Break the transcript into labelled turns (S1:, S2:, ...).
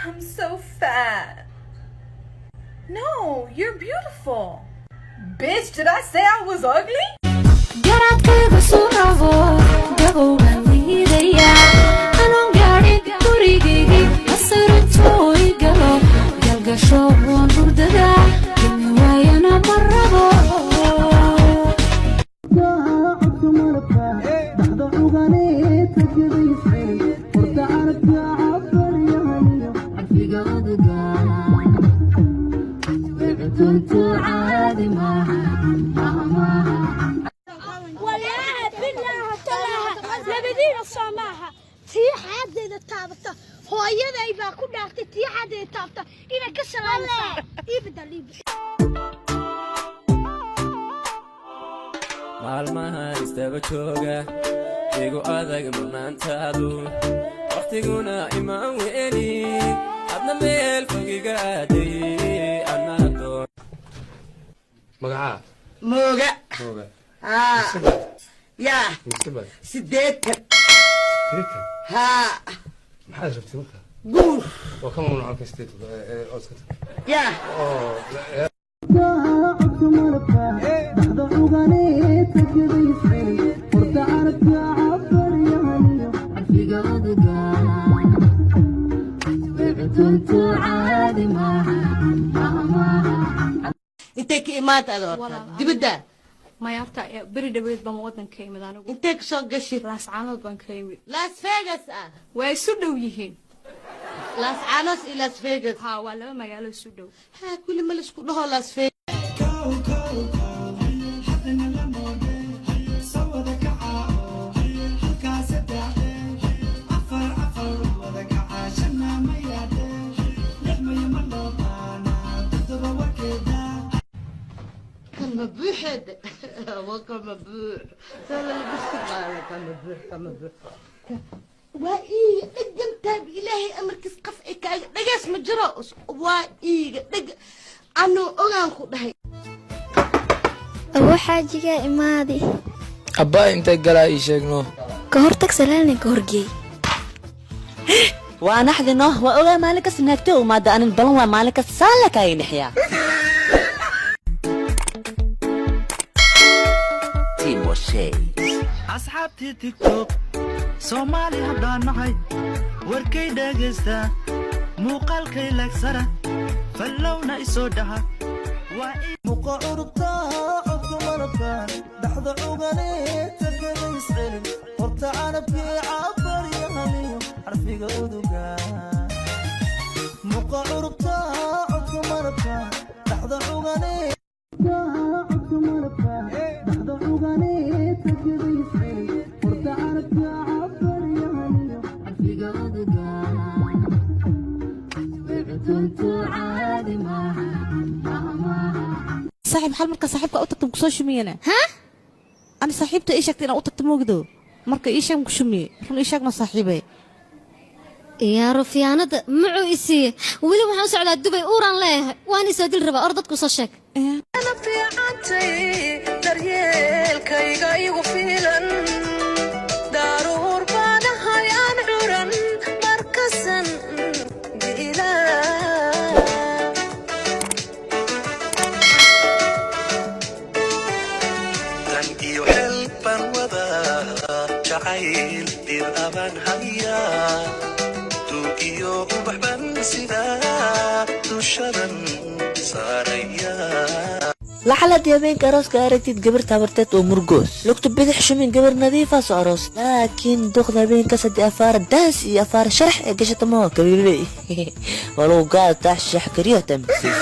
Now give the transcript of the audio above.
S1: I'm so fat. No, you're beautiful. Bitch, did I say I was ugly?
S2: Garaadkayga suu rabo gabowgaan liidaya anoon gaadhin gurigaygii masarintooy galo galgasho waan hurdada gemi waayana ma rabo.
S3: Codka malabka dhaxda cuganee tagadaysay horta carabka cabaryahaniyo carfiga odaga cuntuntu caadi maaha maaha.
S4: Walaaha bilaaha talaaha labadiina soo maaha tii xaadeeda taabata hooyaday baa ku dhaartay tii xaadeeda taabta inay ka shalaynaysaa ii bedel ii bedel.
S5: Maalmaha istaba jooga igu adag murnaantaadu wakhtiguna imaan weli adna meel fogiga aaday anaa doon.
S6: Magacaa?
S7: Mooga.
S6: Mooga.
S7: Haa yaa.
S6: Mise bad?
S7: 80.
S6: 80?
S7: Haa.
S6: Maxaad rabtay marka?
S7: Guur.
S6: Waa ka mamnuuc halka 80 oo iska tag.
S7: Yaa.
S6: Oo.
S3: Codka malabka dhaxda cuganee tagadaysay horta carabka cabaryahaniyo
S2: carfiga odaga cuntuntu caadi maaha maaha.
S7: Intay ka imaanta ada horta dibadda?
S8: Maya, horta beri dhaweyd baan wadanka imid anigu.
S7: Intay ka soo gashay?
S8: Laascaanood baan ka imid.
S7: Las Vegas ah?
S8: Waa isu dhow yihiin.
S7: Las Canos iyo Las Vegas?
S8: Ha, waa laba magaalo isu dhow.
S7: Ha, kulli ma laisku dhaho Las Vegas. Kan mabuuxeed waa kan mabuux sala lagu qaala kan mabuux kan mabuux waa iiga dhegan taab Ilaahay amarkiis qaf ay kaaga dhageys ma jiro waa iiga dheg anuu ogaan ku dhahay.
S9: Awo, xaajigaa imaadi.
S10: Abbaa, intay galaa ii sheegno.
S9: Ka hortag salaalna ka horgeey.
S11: Waa naxdino waa ogaa maalin kasta naagtay umaada anin balan waa maalin kasta saan la kaaga nixiyaa.
S3: Asxaabtii TikTok Soomaali haddaan nahay warkay dhegaysta muuqaalkay leegsara fallowna isoo dhaha waa muqa curubta codka malabka dhaxda cuganee tagadays celin horta carabkii cabaryahaniyo xarfiga uduga muqa curubta codka malabka dhaxda cuganee codka malabka dhaxda cuganee tagadaysay horta carabka cabaryahaniyo
S2: carfiga odaga cuntuntu caadi maaha maaha.
S11: Saaxiib, hal marka saaxiibka u tagta kusoo shumiyana ani saaxiibta ii sheegtay inaan u tagta moogdo marka ii sheeg ku shumiye run ii sheeg ma saaxiibay?
S9: Yaa rufyaanada mucuu i siiye weli waxaan u socdaa Dubay uuraan leeyahay waan isoo dil rabaa or dadku soo sheeg.
S1: Fiicantay daryeelkayga igu filan daaruur baanahay aan curan markasan diilaa.
S5: Dan iyo xel baan wadaa jacayl dir abaan hayaa duug iyo ubax baan sidaa dushadan saaraya.
S11: Lacalad habeenka arooska aragtid gabar tabarteed oo murgoos lugta bidix shumin gabar nadiifa soo aroos laakiin duqda habeenkaas haddii afaara daans iyo afaara sharax ee gashata maho kabibe waa lagu gaadataa shax kariyo tamsiis.